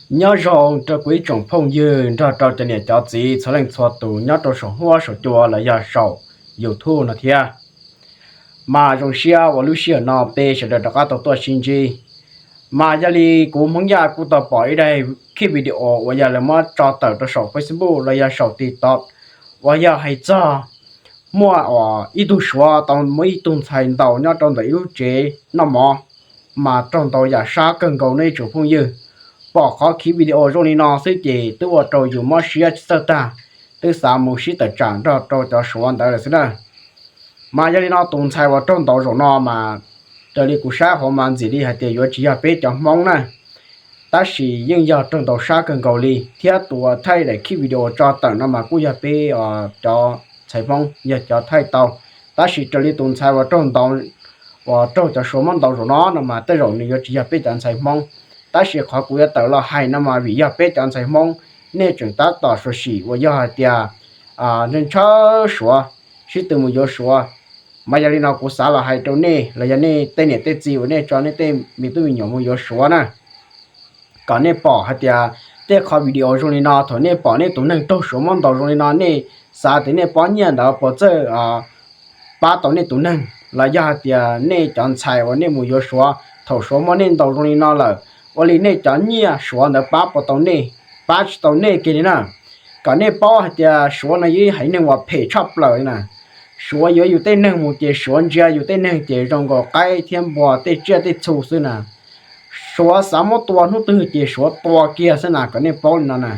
Nyob zoo rau kuv ib tsoom phooj ywg nrog rau cov niam cov txiv txhua leej txhua tus nyob rau saum huab saum cua los yog saum YouTube no thiab. Mas zoo siab uas lub sij hawm no peb sawv daws rov qab tau tuaj sib ntsib. Mas yog li kuv Hmoob Yaj kuj tau pom ib daim clip video uas yog lawv muab tso tawm rau saum Facebook los yog saum TikTok uas yog hais txog muaj uas ib tug Suav tau muab ib tug ntxhais ntaus nyob rau ntawm ib lub tsev noj mov, mas raug ntaus yam sab kawg nkaus nej tsoom phooj ywg. Pom qhov clip video zoo li no xwb ces twb ua rau yus mob siab tsis txawj tag, twb xav mus sib tawm tsam nrog rau cov Suav ntawd lawm xwb na. Mas yog li no tus ntxhais uas raug ntaus zaum no mas raws li kuv saib hauv mas ntxim li hais tias yuav tsis yog peb cov Hmoob na, tab sis yeej yog raug ntaus sab kawg nkaus li thiab tus uas thaij daim clip video tso tawm no mas kuj yog peb cov ntxhais Hmoob yog cov thaij tau. Tab sis raws li tus ntxhais uas raug ntaus, uas raug cov Suav muab ntaus zaum no no mas tej zaum nws yuav tsis yog peb cov ntxhais Hmoob. Tab sis qhov kuv yuav tawm los hais no mas vim yog peb cov ntxhais Hmoob, nej tseem tab tom suav sim uas yog hais tias ntshaw ntshaw Suav, sib tw mus yuav Suav. Mas yog li no kuv xav los hais rau nej los yog nej tej niam tej txiv uas nej tso nej tej me tub me nyuam mus yuav Suav na, kom nej pom hais tias tej qhov video zoo li no, thaum nej pom nej tus neeg raug Suav muab ntaus zoo li no, nej xav tias nej pob nyiaj ntawd puas txawj pab tau nej tus neeg, los yog hais tias nej cov ntxhais uas nej mus yuav Suav thaum Suav muab nej ntaus zoo li no lawm, ua li nej cov nyiaj Suav ntawd pab puas tau nej, pab tsis tau nej kiag li na. Kom nej paub hais tias Suav no yog ib haiv neeg uas phem tshaj plaws li na. Suav yuav yus tej neeg mus ces Suav ntsia yus tej neeg ces zoo nkaus qaib thiab npua tej tsiaj tej txhu xwb na. Suav xav muab tua hnub twg ces Suav tua kiag xwb na, kom nej paub li no na.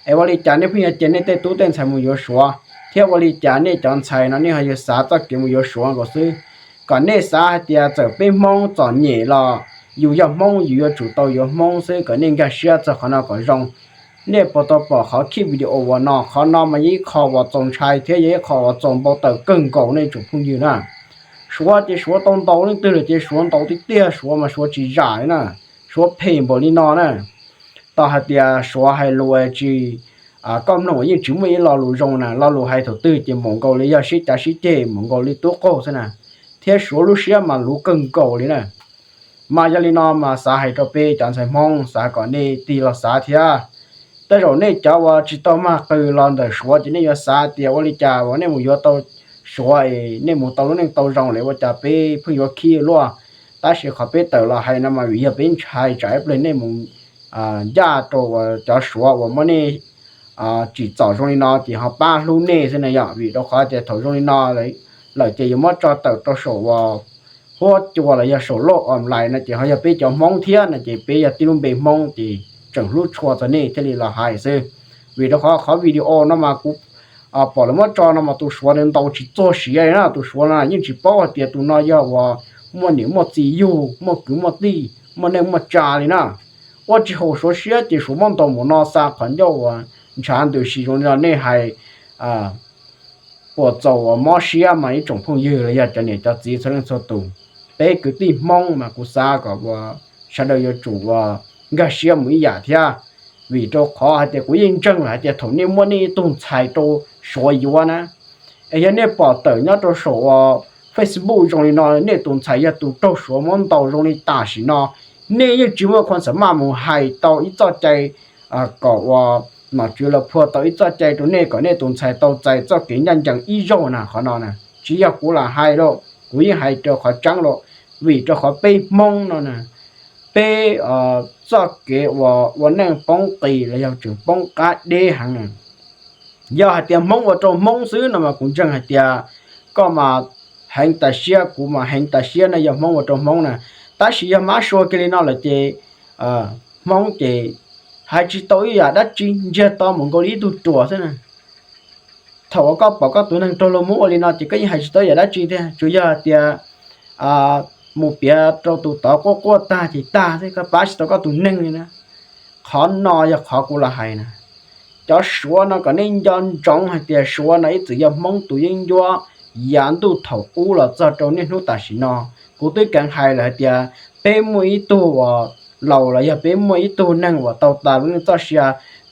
Es ua li cas nej pheej yuav cia nej tej tub tej ntxhais mus yuav Suav, thiab ua li cas nej cov ntxhais no nej ho yuav xav txoj kev mus yuav Suav nkaus xwb? Kom nej xav hais tias txawm peb Hmoob txom nyem los yus yog Hmoob yus yuav tsum tau yuav Hmoob xwb, kom nej nkag siab txog qhov no kom zoo. Nej puas tau pom qhov clip video uas no? Qhov no mas yog ib qho uas txaus ntshai thiab yog ib qho uas txaus npau taws kawg nkaus nej tsoom phooj ywg na. Suav ces Suav tau ntaus leej twg lawm ces Suav ntaus tiag tiag, Suav mas Suav tsis zam li na. Suav phem npaum li no na. Tau hais tias Suav hais lus tsis, koj mloog yeej tsis muaj ib lo lus zoo na, lo lus hais thaum twg ces npaum nkaus li yog sib cav sib ceg, npaum nkaus li tub qaug xwb na. Thiab Suav lub siab mas luv kawg nkaus li na. Mas yog li no mas xav hais rau peb cov ntxhais Hmoob, xav kom nej tig los xav thiab. Tej zaum nej cov uas tsis tau mag qws los ntawm Suav ces nej yuav xav tias ua li cas uas nej mus yuav tau Suav es nej mus tau lub neej tau zoo lawm ua cas peb pheej yuav khib luaj. Tab sis qhov peb tawm los hais no mas vim yog peb ntshai tsam ib pliag nej mus ncaj rau uas cov Suav uas muab nej tsim txom zoo li no ces ho pab hlub nej xwb na yom. Vim rau qhov tias thaum zoo li no lawm ces yuav muab tso tawm rau saum uas huab cua los yog saum loj online no ces ho yog peb cov Hmoob thiab no ces peb yog tib lub npe Hmoob ces tseem hlub tshua txog nej thiaj li los hais xwb. Vim rau qhov qhov video no mas kuv pom lawv muab tso no mas tus Suav nws ntaus tsis txuag siav li na. Tus Suav no yeej tsis paub hais tias tus no yog uas muaj niam muaj txiv yug, muaj kwv muaj tij, muaj neej muaj tsa li na. Ua tsis haum Suav siab ces Suav muab ntaus npaum no xa qhov ncauj uas ntshav ntws si zoo li no nej hais puas txaus uas mob siab mas ib tsoom phooj ywg los yog cov niam cov txiv txhua leej txhua tus. Peb kwv tij Hmoob mas kuv xav kom uas sawv daws yuav tsum uas nkag siab mus ib yam thiab. Vim rau qhov hais tias kuv yeej ntseeg lawm hais tias thaum nej muab nej ib tug ntxhais rau Suav yuav na, es yog nej pom tawm nyob rau saum uas Facebook zoo li no, nej tus ntxhais yog tus raug Suav muab ntaus zoo li tam sim no, nej yeej tsis muaj qhua xam maj mus hais tau ib txoj cai kom uas nom tswv lawv phua tau ib txoj cai rau nej kom nej tus ntxhais tau txais txoj kev ncaj ncees ib zaug na. Qhov no na tsis yog kuv lam hais lauj, kuv yeej hais rau qhov tseeb lauj. Vim rau qhov peb Hmoob no na, peb txoj kev uas ua neej poob qis los yog tseem poob qab deb heev na. Yog hais tias Hmoob ua rau Hmoob xwb no mas kuv ntseeg hais tias koj mas heev tas siab, kuv mas heev tas siab no, yog Hmoob ua rau Hmoob na. Tab sis yog mab sua kiag li no lawm ces Hmoob ces hais tsis tau ib yam dab tsi, ntsiag to mus nkaus li ib tug ruam xwb na. Thaum uas koj pom koj tus neeg raug luag muab ua li no ces koj yeej hais tsis tau ib yam dab tsi thiab, tsuas yog hais tias mus piav rau tus tod quaj quaj tag ces tag xwb, koj pab tsis tau koj tus neeg li na. Qhov no yog qhov kuv los hais na. Cov Suav no kom nej nco ntsoov hais tias Suav no ib txwm yog Hmoob tus yeeb ncuab yav ntuj thaum ub los txog rau niaj hnub tam sim no. Kuv twb keev hais lawm hais tias peb muaj ib tug uas laus los yog peb muaj ib tug neeg uas tau tas lub neej txoj sia,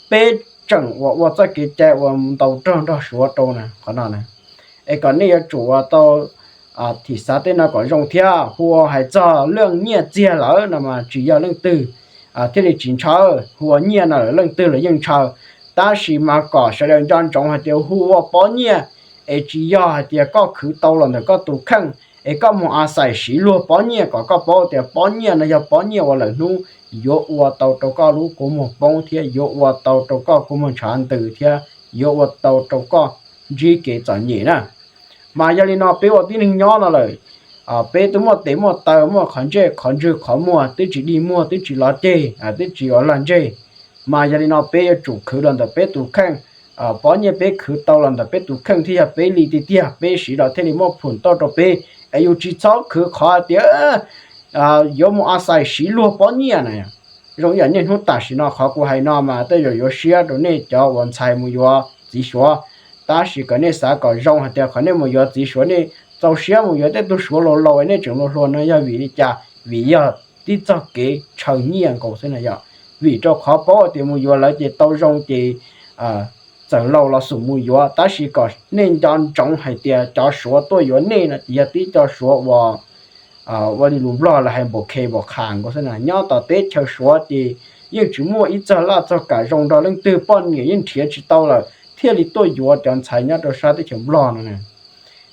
peb tseem uas ua txoj kev cai uas ntaus rog nrog Suav rau na. Qhov no na, es kom nej yuav tsum uas tau thim xav tej no kom zoo thiab. Hu hais txog leej nyiaj txiag lawm no mas tsis yog leej twg thiaj li tsis ntshaw. Hu ua nyiaj no lawm leej twg los yeej ntshaw, tab sis mas kom sawv daws nco ntsoov hais tias hu ua pob nyiaj, es tsis yog hais tias koj khwv tau los ntawm koj tus kheej, es koj mus a xais siv luag pob nyiaj kom koj paub tias pob nyiaj no yog pob nyiaj uas lawm hnub yuav ua tau rau koj lub kua muag poob thiab yuav ua tau rau koj kua muag ntshav ntws thiab yuav ua tau rau koj ntsib kev txom nyem na. Mas yog li no peb ua tib neeg nyob no lawm, peb twb muaj tes muaj taw, muaj qhov ntsej qhov ntswg qhov muag, twb tsis dig muag twb tsis lov ceg, twb tsis ua lag ntseg. Mas yog li no peb yuav tsum khwv los ntawm peb tus kheej, pob nyiaj peb khwv tau los ntawm peb tus kheej thiaj yog peb li tiag tiag, peb siv los thiaj li muaj phum toj rau peb. Es yus tsis txhob khwv qhov tias yuav mus a xais siv luag pob nyiaj na. Zoo ib yam niaj hnub tam sim no qhov kuv hais no mas tej zaum yuav siab rau nej cov uas ntxhais mus yuav txiv Suav, tab sis kom nej xav kom zoo hais tias qhov nej mus yuav txiv Suav, nej txaus siab mus yuav tej tug Suav laus laus nej tseem hluas hluas no yog vim li cas? Vim yog tib txoj kev ntshaw nyiaj nkaus xwb na yom. Vim rau qhov paub tias mus yuav lawv ces tau zoo ces txawm laus los xum mus yuav, tab sis kom nej nco ntsoov hais tias cov Suav tuaj yuav nej no ces yog tib co Suav uas ua li lus Nplog lawv hais npaum khe npaum qha nkaus xwb na. Nyob tom teb chaws Suav ces yeej tsis muaj ib txog laj txog kam zoo nrog leej twg, poj niam yeej nrhiav tsis tau lawm thiaj li tuaj yuav cov ntxhais nyob rau sab teb chaws Nplog no na.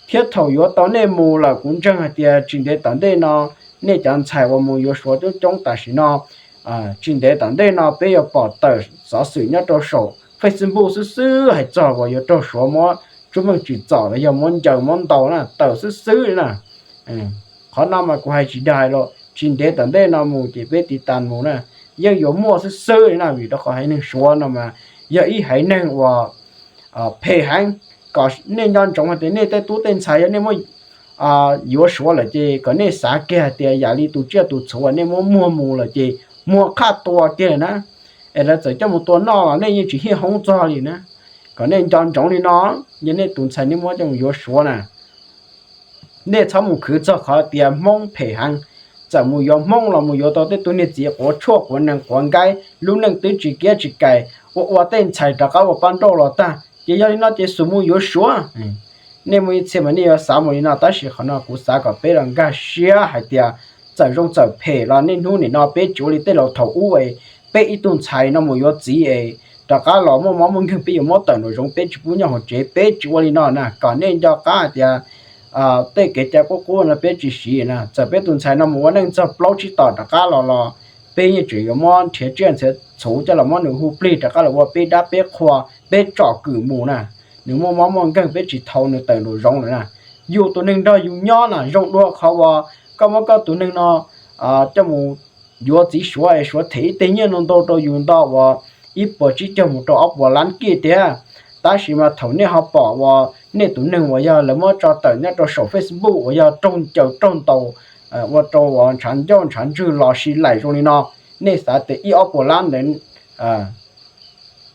Thiab thaum yuav tau nej mus lawm kuv ntseeg hais tias tsis ntev tom ntej no nej cov ntxhais uas mus yuav Suav coob coob tam sim no, tsis ntev tom ntej no peb yuav pom tawm xov xwm nyob rau saum Facebook xwb xwb hais txog uas yuav raug Suav muab tsuj meej tsim txom los yog muab ncaws muab ntaus na, tawm xwb xwb li na. Qhov no mas kuv hais tsis dag los tsis ntev tom ntej no mus ces peb tiv tas mus na, yeej yuav muaj xwb xwb li na, vim rau qhov haiv neeg Suav no mas yog ib haiv neeg uas phem heev. Kom nej nco ntsoov hais tias nej tej tub tej ntxhais yog nej muab yuav Suav lawm ces kom nej xav kiag hais tias yam li tus tsiaj tus txhu uas nej muab muag mus lawm ces muag qhaj tua kiag na, es lawv txawm coj mus tua noj los nej yeej tsis hiaj hoob txog li na. Kom nej nco ntsoov li no, yog nej tus ntxhais nej muab coj mus yuav Suav na, nej txhob mus khwv txog qhov tias Hmoob phem heev. Txawm mus yuav Hmoob los mus yuav tau tej tug niag txiv quav tshuaj quav nees quav nkaib, lub neej twb tsis kiab tsis kais, ua ua tej ntxhais rov qab ua paj nrauj los tag. Ces yog li no ces xum mus yuav Suav. Nej muaj ib txhia mas nej yuav xav mus li no, tab sis qhov no kuv xav kom peb los nkag siab hais tias txawm zoo txawm phem los niaj hnub nim no peb tsis ua li tej laus thaum ub es peb ib tug ntxhais no mus yuav txiv es rov qab los muaj mob muaj nkeeg peb yuav muab tawm nraum zoov, peb tsis pub nyob hauv tsev, peb tsis ua li no na. Kom nej nco qab hais tias tej kev cai qub qub no peb tsis siv na. Txawm peb tus ntxhais no mus ua neej txog plaub tsib tom rov qab los los peb yeej tseem yuav muab nrhiav tsiaj nrhiav txhu coj los muab nws hu plig rov qab los ua peb dab peb qhua, peb tsom kwm mus na. Nws muaj mob muaj nkeeg peb tsis thau nws tawm nraum zoov lawm na. Yus tus neeg nrog yus nyob na zoo dua qhov uas koj muab koj tus neeg no coj mus yuav txiv Suav es Suav them ib teg nyiaj ntau ntau rau yus nto uas ib puas tsib caug mus rau ob puas lab kiag tiag. Tab sis mas thaum nej ho pom uas nej tus neeg uas yog lawv muab tso tawm nyob rau saum Facebook uas yog raug ncaws raug ntaus ua rau uas ntshav ncauj ntshav ntswg los si laim zoo li no, nej xav tias ib ob puas lab ntawd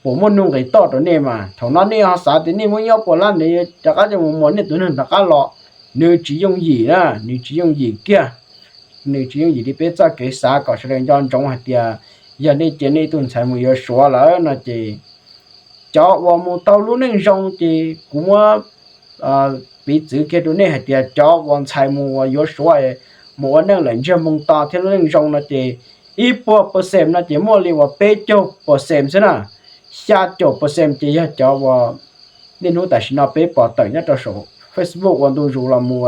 puas muaj nuj nqis toj rau nej mas thaum no nej ho xav tias nej muab ib ob puas lab ntawd rov qab coj mus muas nej tus neeg rov qab los, nws tsis yooj yim na, nws tsis yooj yim kiag. Nws tsis yooj yim li peb txoj kev xav. Kom sawv daws nco ntsoov hais tias yog nej cia nej tus ntxhais mus yuav Suav lawm no ces cov uas mus tau lub neej zoo ces kuv muab piv txwv kiag rau nej hais tias cov uas ntxhais mus uas yuav Suav mus ua neej lawm ntsiag moo to thiab lub neej zoo no ces ib puas percent no ces muaj li uas peb caug percent xwb na. Xya caum percent ces yog cov uas niaj hnub tam sim no peb pom tawm nyob rau saum Facebook ua ntu zus los mus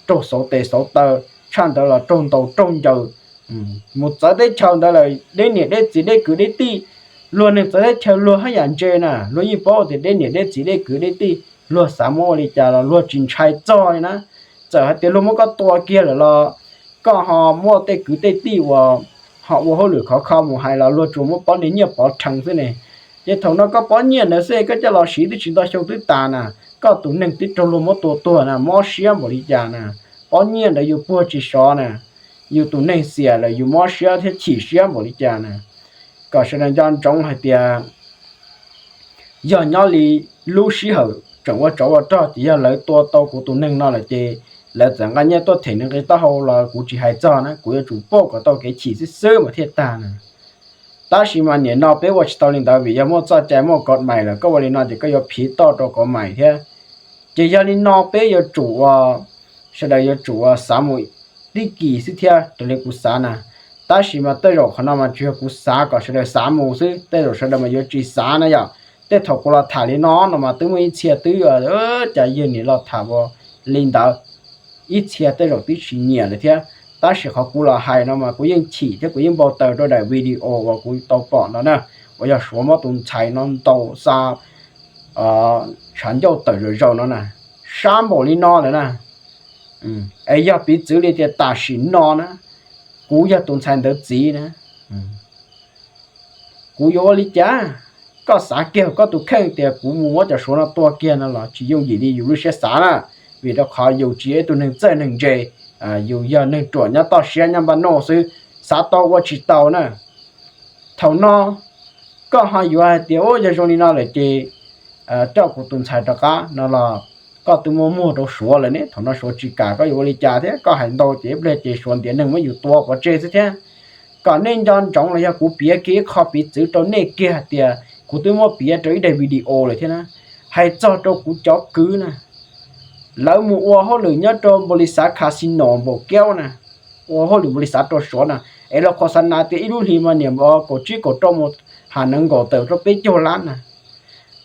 raug xauv tes xauv taw, tshaj ntawd los raug ntaus raug ncaws. Mus txawv teb chaws ntawd lawm deb niam deb txiv deb kwv deb tij, luag neeg txawv teb chaws luag haj yam ntse na, luag yeej paub tias deb niam deb txiv deb kwv deb tij, luag xav muab ua li cas los luag tsis ntshai txog li na. Txawm hais tias luag muab koj tua kiag lawm los koj ho muaj tej kwv tej tij uas ho ua hauj lwm khov kho mus hais los luag tsuas muab pob niag nyiaj pov rhees xwb ne. Ces thaum no koj pob nyiaj ntawd xwb koj coj los siv twb tsis nto xyoo twb tas na, koj tus neeg twb raug luag muab tua tuag na, mob siab npaum li cas na. Pob nyiaj ntawd yus puag tsis sov na, yus tus neeg xiam lawm yus mob siab thiab chim siab npaum li cas na. Kom sawv daws nco ntsoov hais tias yog nyob li lub sij hawm tseem ua tsov ua rog ces yog lawv tua tau kuv tus neeg no lawm ces lawv txawm nqa nyiaj tuaj them nws nqi taub hau los kuv tsis hais txog na, kuv yuav tsum pauj kom tau kev chim xwb xwb mas thiaj tag na. Tab sis mas nim no peb ua tsis tau li ntawd vim yog muaj txoj cai muaj kod mais lawm, koj ua li no ces koj yuav phiv toj rau kod mais thiab. Ces yog li no peb yuav tsum ua, sawv daws yuav tsum ua xav mus tib kis xwb thiab raws li kuv xav na. Tab sis mas tej zaum qhov no mas tsis yog kuv xav kom sawv daws xav mus xwb, tej zaum sawv daws mas yuav tsis xav na yom. Tej thaum kuv los tham li no no mas twb muaj ib txhia twb, cas yawg niam los tham ua li ntawd, ib txhia tej zaum twb tsis nyiam lawm thiab. Tab sis qhov kuv los hais no mas kuv yeej chim thiab kuv yeej npau taws rau daim video uas kuv tau pom no na, uas yog Suav muab tus ntxhais no ntaus xa tshav ncauj tawm zom zaws no na, sab npaum li no lawm na. Es yog piv txwv li tias tam sim no na, kuv yog tus ntxhais ntawd txiv na, kuv yuav ua li cas? Koj xav kiag koj tus kheej tias kuv mus muab cov Suav no tua kiag no los tsis yooj yim li yus lub siab xav na, vim rau qhov yus tsis yog ib tug neeg txawj neeg ntse, yus yog neeg ruam nyob toj siab nyob npaj noj xwb, xav tau ua tsis tau na. Thaum no koj ho yuav hais tias ua yog zoo li no lawm ces coj kuv tus ntxhais rov qab no los koj twb muab muag rau Suav lawm ne, thaum no Suav tsis kam koj yuav ua li cas thiab, koj hais ntau ces ib pliag ces Suav ntiav neeg muab yus tua pov tseg xwb thiab. Kom nej nco ntsoov los yog kuv piav kiag ib qho piv txwv rau nej kiag hais tias kuv twb muab piav rau ib daim video lawm thiab na. Hais txog rau kuv cov kwv na, lawv mus ua hauj lwm nyob rau npaum li xav casino npaum kiaub na, ua hauj lwm npaum li xav rau Suav na, es los qhov xav na tias ib lub hlis mas niam npov kaum tsib kaum rau mus ha neev nkaum tawm rau peb caug lab na.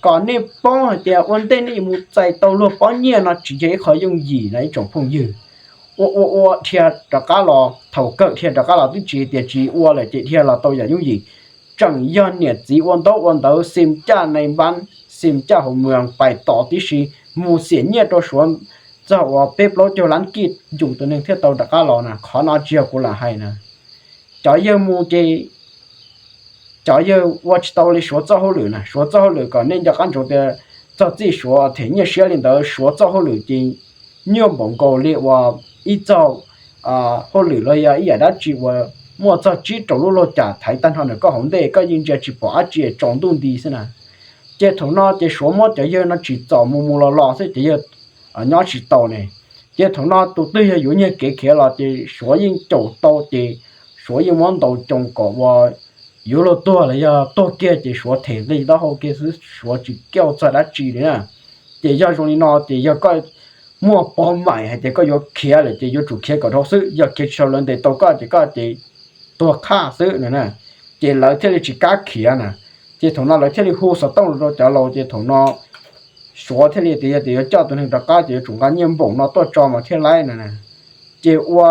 Kom nej paub hais tias ua ntej nej yuav mus txais tau luag pob nyiaj no tsis yog ib qho yooj yim no ib tsoom phooj ywg. Ua ua ua dhia rov qab los, thaum kawg dhia rov qab los twb tsis tias tsis ua lawm ces dhia los tau yam yooj yim. Tseem yog niam txiv ua ntaub ua ntawv xim caj nais npab, xim caj hauv mws pais tos tib si, mus xiam nyiaj rau Suav txog uas peb plaub caug lab kij yus tus neeg thiaj tau rov qab los na. Qhov no tsis yog kuv lam hais na. Cov yawg mus ces cov yawg ua tsis tau li Suav txoj hauj lwm na. Suav txoj hauj lwm kom nej nco qab ntsoov tias txog txij Suav them nyiaj siab li ntawd, Suav txoj hauj lwm ces nyuaj npaum nkaus li uas ib txoj hauj lwm los yog ib yam dab tsi uas muaj txog tsib rau lub lauj cam thaiv tag nrho ntawm koj hauv ntej, koj yeej ntsia tsis pom dab tsi, tsaus ntuj nti xwb na. Ces thaum no ces Suav muab cov yawg no tsim txom mus mus los los xwb, cov yawg nyob tsis tau ne. Ces thaum no tus twg yog yuav nyiag kev khiav los ces Suav yeej caum tau ces Suav yeej muab ntaus coo kom ua yuav luag tuag los yog tuag kiag ces Suav them nqi taub hau kiag xwb, Suav tsis kauj txog dab tsi li na. Ces yog zoo li no ces yog koj muaj pov maim hais tias koj yuav khiav lawm ces yuav tsum khiav kom dhau xwb, yog khiav tsis dhau lawv ntes tau koj ces koj ces tuag qhaj xwb na. Ces lawv thiaj li tsis kam khiav na. Ces thaum no lawv thiaj li hu xov tooj rau cov laus ces thaum no Suav thiaj li tias yog tias yuav coj tus neeg rov qab ces yuav tsum nqa nyiaj npaum no tuaj tso mas thiaj laib na. Ces ua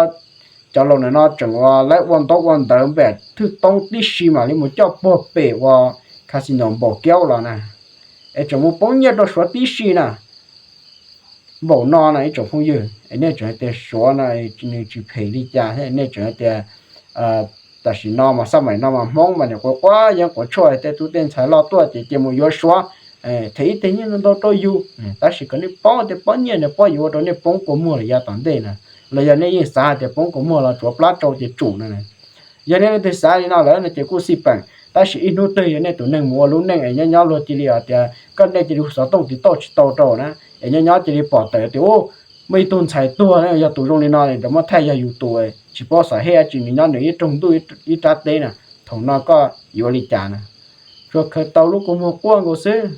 cov laus ntawm no tseem ua laib ua ntaub ua ntawv npam thwj toob tib si mam li mus coj puag pem ua casino npaum kiaub los na. Es tseem mus poob nyiaj rau Suav tib si na. Npaum no na ib tsoom phooj ywg, es nej tseem hais tias Suav no nws tsis phem li cas thiab, nej tseem hais tias tam sim no mas xab maim no mas Hmoob mas niam quav quav yeeb quav tshuaj, tej tub tej ntxhais loj tuaj ces cia mus yuav Suav them ib teg nyiaj ntau ntau rau yus. Tab sis kom nej paub tias pob nyiaj ntawd pob yuav ua rau nej poob kua muag lawm yav tom ntej na, los yog nej yeej xav hais tias poob kua muag los tsuav plab rau ces tsum no na. Yog nej leej twg xav li no lawm no ces kuj xij peem, tab sis ib hnub twg yog nej tus neeg mus ua lub neej es nyob nyob luag cia li hais tias koj nej cia li hu xov tooj tiv tauj tsis tau rau na, es nyob nyob cia li pom tawm tias muaj ib tug ntxhais tuag na, yog tus zoo li no, muab thaij yog yus tus, tsis paub xav hej dab tsi, nws nyob nws ib rooj ntuj ib rab teb na, thaum no koj yuav ua li cas na? Tsuas khaws tau lub kua muag quaj nkaus xwb.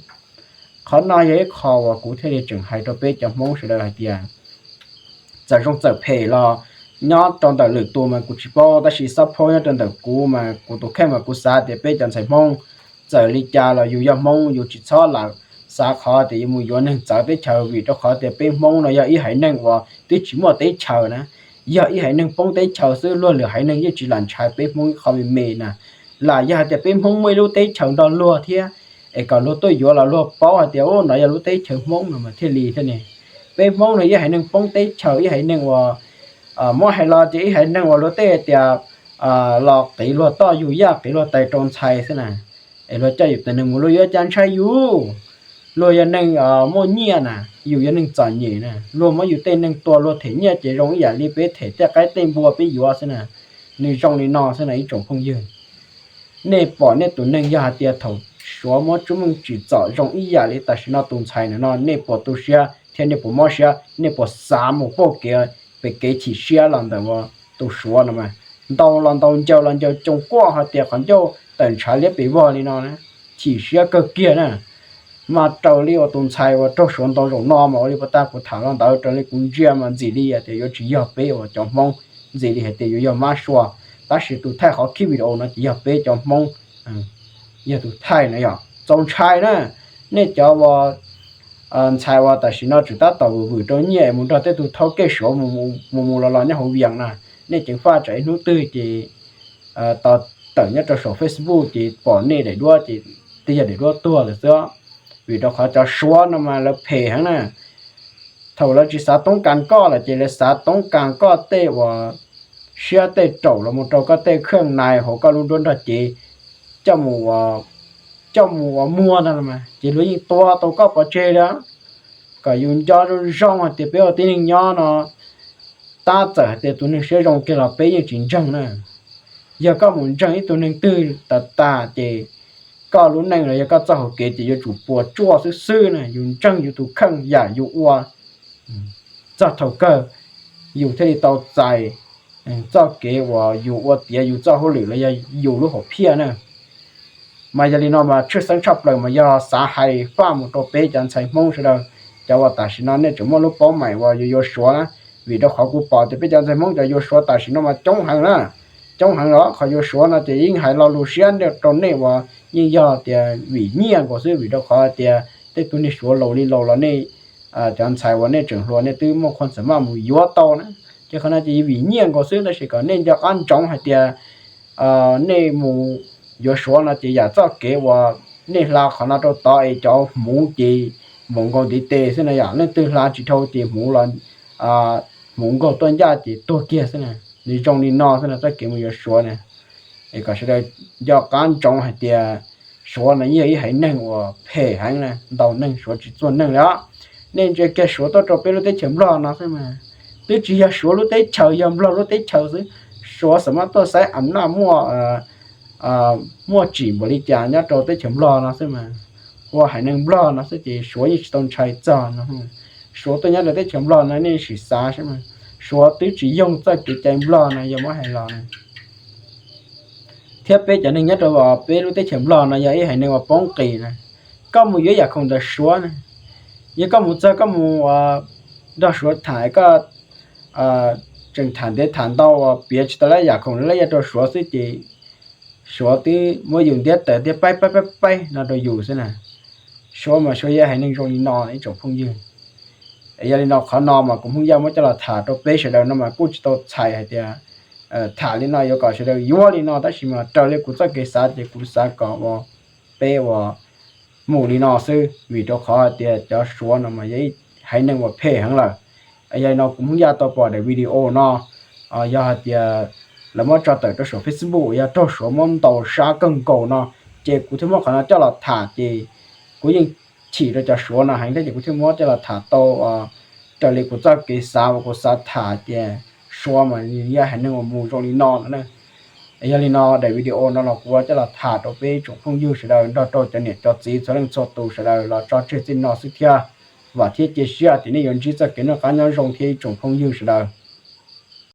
Qhov no yog ib qho uas kuv thiaj li tseem hais rau peb cov Hmoob sawv daws hais tias txawm zoo txawm phem los nyob rau ntawm lwm tus mas kuv tsis paub, tab sis xab phob nyob rau ntawm kuv mas kuv tus kheej mas kuv xav tias peb cov ntxhais Hmoob txawm li cas los yus yog Hmoob, yus tsis txhob lam xav qhov tias yuav mus yuav neeg txawv teb chaws, vim rau qhov tias peb Hmoob no yog ib haiv neeg uas twb tsis muaj teb chaws na, yog ib haiv neeg poob teb chaws xwb, luag lwm haiv neeg yeej tsis lam ntshai peb Hmoob ib qho me me na. Lam yog hais tias peb Hmoob muaj ib lub teb chaws nrog luag thiab, es kom luag tuaj yuav los luag paub hais tias ub no yog lub teb chaws Hmoob no mas thiaj li thiab ne. Peb Hmoob no yog ib haiv neeg poob teb chaws, ib haiv neeg uas muab hais los ces ib haiv neeg uas luag tej tias los qiv luag toj yug yaj qiv luag tais rau ntxhais xwb na. Es luag coj yus tus neeg mus luag yuav cas ntshai yus. Luag yog neeg muaj nyiaj na, yus yog neeg txom nyem na, luag muab yus tej neeg tua luag them nyiaj ces zoo ib yam li peb them tej qaib tej npua peb yuav xwb na. Nws zoo li no xwb na ib tsoom phooj ywg. Nej pom nej tus neeg yog hais tias thaum Suav muab Tsuj Meej tsim txom zoo ib yam li tam sim no tus ntxhais ntawm no, nej puas tu siab thiab nej puas mob siab, nej puas xav mus pauj kev pem kev chim siab los ntawm tus Suav no mas? Ntaus los ntaus, ncaws los ncaws, coos quaj hais tias qhov ncauj tawm ntshav liab pes vog li no na, chim siab kawg kiag na. Mas raws li uas tus ntxhais uas raug Suav ntaus zaum no mas ua li puas tag kuv tham los ntawd, raws li kuv ntsia mas ntxim li hais tias yuav tsis yog peb uas cov Hmoob, ntxim li hais tias yuav yog mab sua. Tab sis tus thaij qhov khib video no ces yog peb cov Hmoob yog tus thaij no yog txaus ntshai na. Nej cov uas ntxhais uas tam sim no tseem tab tom vwm vwm rau nyiaj mus nrog tej tug thaub kej Suav mus mus los los nyob hauv Vias na, nej ceev faj tsam ib hnub twg ces tau tawm nyob rau saum Facebook ces pom nej daim duab ces tej yog daim duab tuag lawm xwb. Vim rau qhov cov Suav no mas lawv phem heev na. Thaum lawv tsis xav toob kas koj lawm ces lawv xav toob kas koj tej uas siab tej raum los mus rau koj tej khaj nais hauv koj lub nruab nrog cev coj mus ua muag no, ces luag yeej tua tau koj pov tseg li. Kom yus nco zoo zoo hais tias peb ua tib neeg nyob no, tab txawm hais tias tus neeg siab zoo kiag los peb yeej tsis ntseeg na. Yog koj mus ntseeg ib tug neeg twg tas tas ces koj lub neej los yog koj txoj hauv kev ces yuav tsum puas tsuaj xwb xwb na. Yus ntseeg yus tus kheej yam yus ua, txog thaum kawg yus thiaj li tau txais txoj kev uas yus ua tiav yus txoj hauj lwm los yog yus lub hom phiaj na. Mas yog li no mas tshwj xeeb tshaj plaws mas yog xav hais faj mus rau peb cov ntxhais Hmoob sawv daws, cov uas tam sim no nej tseem muaj lub paub meem uas yuav yuav Suav na. Vim rau qhov kuv pom tias peb cov ntxhais Hmoob cov yuav Suav tam sim no mas coob heev na, coob heev los qhov yuav Suav no ces yeej hais lo lus siab rau nej uas yeej yog tias vim nyiaj nkaus xwb, vim rau qhov tias tej tug neeg Suav laus li laus los nej cov ntxhais uas nej tseem hluas nej twb muaj qhua ntxawm maj mus yuav tau na. Ces qhov no ces vim nyiaj nkaus xwb, tab sis kom nej nco qab ntsoov hais tias nej mus yuav Suav no ces yam txoj kev uas nej hla qhov no rau tod es cov hmuv ces npaum nkaus ntiv tes xwb na yom. Leej twg hla tsis dhau ces hmuv los hmuv nkaug tuaj ncaj ces tuag kiag xwb na. Nws zoo li no xwb no txoj kev mus yuav Suav na. Es kom sawv daws nco qab ntsoov hais tias Suav no yog ib haiv neeg uas phem heev na, ntaus neeg Suav tsis txuag neeg li os. Nej ntsia kiag Suav tuaj rau peb lub teb chaws Nplog no xwb mas, twb tsis yog Suav lub teb chaws, yog Nplog lub teb chaws xwb, Suav xam maj tuaj saib am naj muaj muaj tsim npaum li cas nyob rau teb chaws Nplog no xwb mas. Ua haiv neeg Nplog no xwb ces Suav yeej tsis tau ntshai txog no. Suav tuaj nyob rau teb chaws Nplog no nej sim xav saib mas, Suav twb tsis yoog txoj kev cai Nplog no yog muab hais los na. Thiab peb cov neeg nyob rau peb lub teb chaws Nplog no yog ib haiv neeg uas poob qis na. Koj mus yuav yam khoom ntawm Suav na, yog koj mus txog koj mus nrog Suav tham, koj tseem tham ntev tham ntau uas piav tsis tau lab yam khoom lab yam rau Suav xwb ces Suav twb muab yus ntiab tawm thiab paib paib paib paib no rau yus xwb na. Suav mas Suav yog haiv neeg zoo li no ib tsoom phooj ywg. Es yog li no qhov no mas kuv Hmoob Yaj muab coj los tham rau peb sawv daws no mas kuj tsis tau txhais hais tias tham li no yuav kom sawv daws yuav li no, tab sis mas raws li kuv txoj kev xav ces kuv xav kom ua peb ua mus li no xwb, vim rau qhov hais tias cov Suav no mas yog ib haiv neeg uas phem heev lawm. Yog li no kuv Hmoob Yaj tau pom daim video no, yog hais tias lawv muab tso tawm rau saum Facebook uas yog raug Suav muab ntaus sab kawg nkaus no, ces kuv thiaj muab qhov no coj los tham ces kuv yeej chim rau cov Suav no heev thiab ces kuv thiaj muab coj los tham tau raws li kuv txoj kev xav uas kuv xav tham ces Suav mas yog haiv neeg uas mus zoo li no no na. Yog li no daim video no los kuv coj los tham rau peb tsoom phooj ywg sawv daws nrog rau cov niam cov txiv txhua leej txhua tus sawv daws los tso tseg txij no xwb thiab. Vam thiab cia siab tias nej yuav ntsib txoj kev noj qab nyob zoo thiab ib tsoom phooj ywg sawv daws.